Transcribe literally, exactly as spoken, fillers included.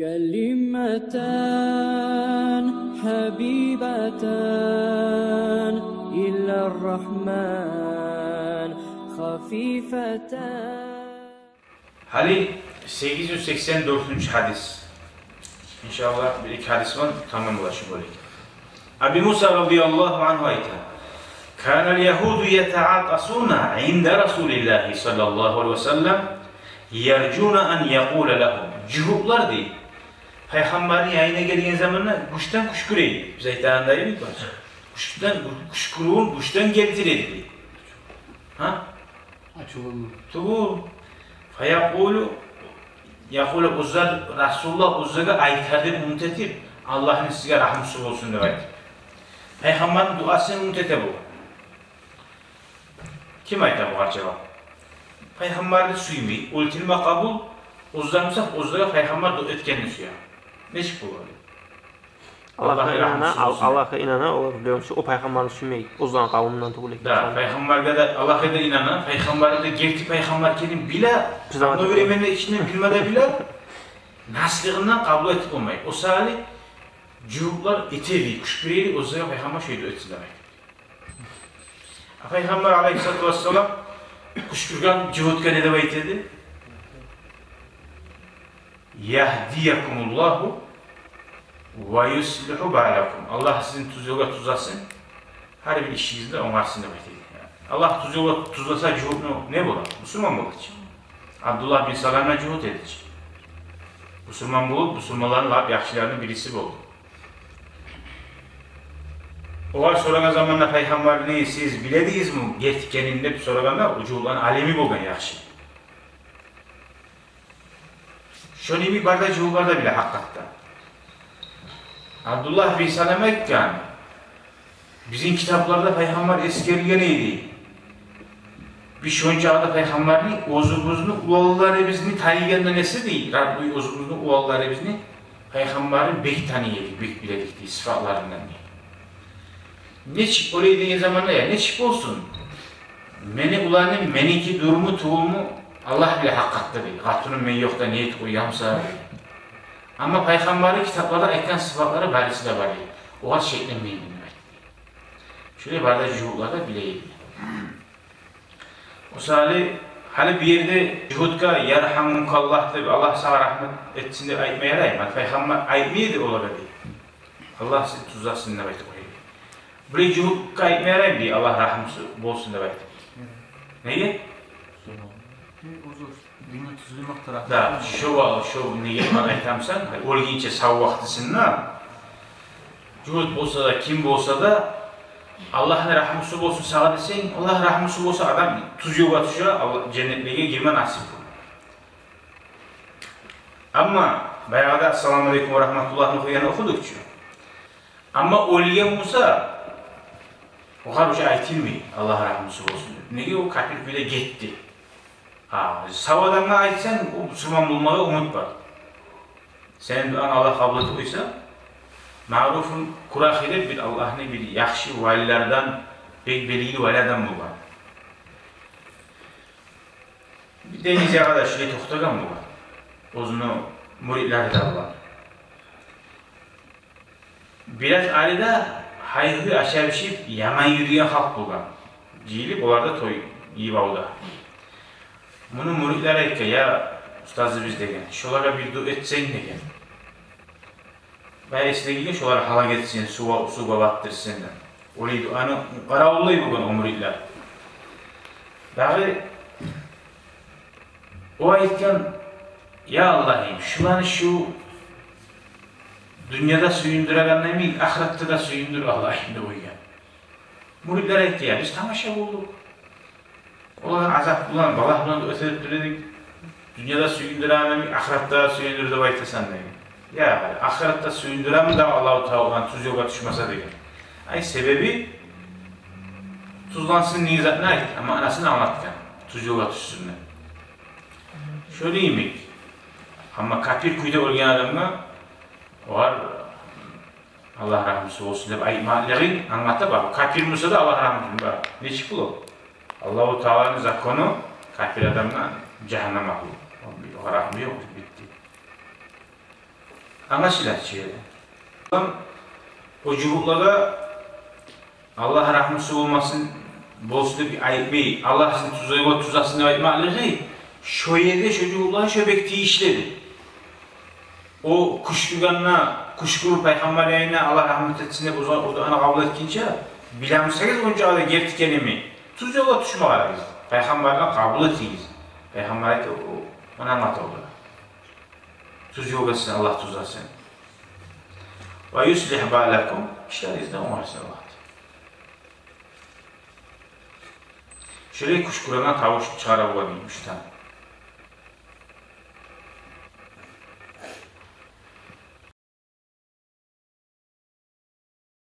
كلمتان حبيبتان إلى الرحمن خفيفتان. Гьали сегиз юз сексен дёртюнчю гьадис. Иншааллагь, бир-эки гьадис булан тамам болажакъ бу бёлюк. Аби Муса радияллагьу ангьу айта: كان اليهود يتعاطسون عند رسول الله صلى الله عليه وسلم يرجون أن يقول لهم. Жугьутлар, дей, Пайхаммарны янына гелген заманда гючден кюшкюре эди. Биз айтагъандай эди, баш. Гючден, кюшкюрювюн гючден гелтире эди, дей. Гьа? Ачувлану. Тюгюл. فيقول، يقول, оьзлер, Расулуллагь оьзлеге айтар деп умут этип, Аллагьны сизге рагьмусу болсун деп айтып. Пайхаммарны дуасын умут эте бу. Ким айта бугъар жавап? Пайхаммарны сюймей, оьлтюрме къабул, оьзлер буса, оьзлеге Пайхаммар дуа этгенни сюе. Нечик бола? Аллагьгъа Аллагьгъа инана, рагьмусу Ал-, болсун. Аллагьгъа инана, олар билеген чи, о Пайхаммарны сюймей, оьзлени къавмундан тюгюл экен. Да, Пайхаммаргъа да, Аллагьгъа да инана, Пайхаммарны да герти Пайхаммар экенин биле, биз ама одновременно ичинде билме де биле, наслыгъындан къабул этип болмай. О саялы жугьутлар этеди, кюшкюреди, оьзлеге Пайхаммар шей дуа этсин деп айтып. А Пайхаммар алайгьиссалату вассалам кюшкюрген жугьутгъа не деп айта эди? يهديكم الله ويصلح بالكم. Аллагь сизин тюз ёлгъа тюзлесин, гьар бир ишигизни де онгарсын деп айта эди. Аллагь тюз ёлгъа тюзлесе жугьутну не бола? Бусурман бола чы. Абдуллагь бин Салам да жугьут эди чи. Бусурман болуп, бусурманланы лап яхшыларыны бириси болду. Огъар сорагъан заманда Пайхаммарны, сиз биледигизми герти экенин деп сорагъанда, о жугьутланы алими болгъан яхшы. Шону йимик бары да жугьутлар да биле гьакъыкъатда. Абдуллагь бин Салам айтгъан: бизин китапларда Пайхаммар эсгерилген эди. Биз шончакъы да Пайхаммарны оьзюбюзню уланларыбызны таныйгъандан эсе, дей, Раббы оьзюбюзню уланларыбызны Пайхаммарны бек таный эдик, бек биле эдик, дей, сыфатларындан, дей. Нечик олай деген заманда, я, нечик болсун? Мени уланым, меники дюрмю, тюгюлмю, Аллагь биле гьакъыкъатда, дей. Къатыным мен ёкъда не этип къоямса, дей. Амма Пайхаммарны китапларда айтгъан сыфатлары барысы да бар, дей. Огъар шекленмеймен, дей. Шолай бары да жугьутлар да биле эди. О саялы, гьали бу ерде жугьутгъа «Ярхамукаллагь» деп, «Аллагь сагъа рагьмат этсин» деп айтма яраймы? Пайхаммар айтмай эди олагъа, дей, «Аллагь сизин тюзлесин» деп айтып къоя эди. Бир жугьутгъа айтма яраймы, дей, «Аллагь рагьмусу болсун» деп айтып? Неге? Динни тюзлемек тарапы. Да, шо вал, шо неге мен айтамсан, оьлгенче сав вакътисинде, жугьут болса да, ким болса да, «Аллагьны рагьмусу болсун сагъа» десенг, Аллагь рагьмусу болса, адам тюз ёлгъа тюше, Аллагь, женнетлеге гирме насип болур. Амма баягъыда «Ассаламу алейкум ва рагьматуллагь»ны охугъанда охудукъ чу. Амма оьлген буса, огъар уже айтылмай «Аллагь рагьмусу болсун» деп. Неге? О капир кюйде гетди. Гьа, сав адамгъа айтсанг, о бусурман болмагъа умут бар. Сени дуанг Аллагь къабул этип къойса. Маъруфул Къурахи деп бир Аллагьны бир яхшы валилерден, бек белгили вали адам болгъан. Бир денгиз ягъада шулай токътагъан болгъан, оьзюню муридлери де болгъан. Бираз арада гьай-гьуй ашап-ичип, яман юрюген халкъ болгъан. Жыйылып, олар да той йыйып алды. Муну муридлери айтгъан: «Я устазыбыз, — деген, — шолагъа бир дуа этсенг, — деген. — Баягъы эсине гелген, шолар гьалак этсин, сувгъа, сувгъа батдырсын», — деп. Олай дуаны къаравуллай болгъан о муридлер. Дагъы о айтгъан: «Я Аллагьым, шуланы шу дюньяда сююндюрегенлей йимик, ахыратда да сююндюр, Аллагьым», — деп къойгъан. Муридлер айтды: «Я, биз тамаша болдукъ. Оланы азап булан, балагь булан да оьтгерип тура эдик. Дюньяда сююндюрегенлей йимик, ахыратда да сююндюр деп айтасан», — деген. «Я, ахыратда сююндюремен дагъы, Аллагьу Таала тюз ёлгъа тюшмесе», — деген. Ай, себеби тюзленсин деген затны айт, амма маънасын англатгъан, тюз ёлгъа тюшсюн деп. Шону йимик. Амма капир кюйде оьлген адамгъа огъар «Аллагь рагьмусу болсун» деп айтмакълыгъын англата бар. Капир буса да «Аллагь рагьмусу» бар. Нечик бола? Аллагьу Тааланы закону: капир адамгъа жагьаннам агьлю. Огъар рагьму ёкъ, битди. Англашыла чы. О жугьутлагъа Аллагь рагьмусу болмасын, болсун деп айтмай, Аллагь сизин тюз ёлгъа тюзесин деп айтмакълыгъы, шо ерде шо жугьутлагъа шо бек тийишлиди. О кюшкюргенде, кюшкюрюп пайхаммар янына Аллагь рагьмат этсин деп о, о дуаны къабул этгинче, билемисегиз онча да герти экеними, тюз ёлгъа тюшме къарагъыз. Пайхаммарны къабул этигиз. Пайхаммар айта, о, о, ону англата олар. Тюз ёлгъа сизин Аллагь тюзесин. Ва юслигь балакум, ишлеригизни онгарсын Аллагь. Шолай кюшкюреген тавуш чыгъара бола мени уьштен.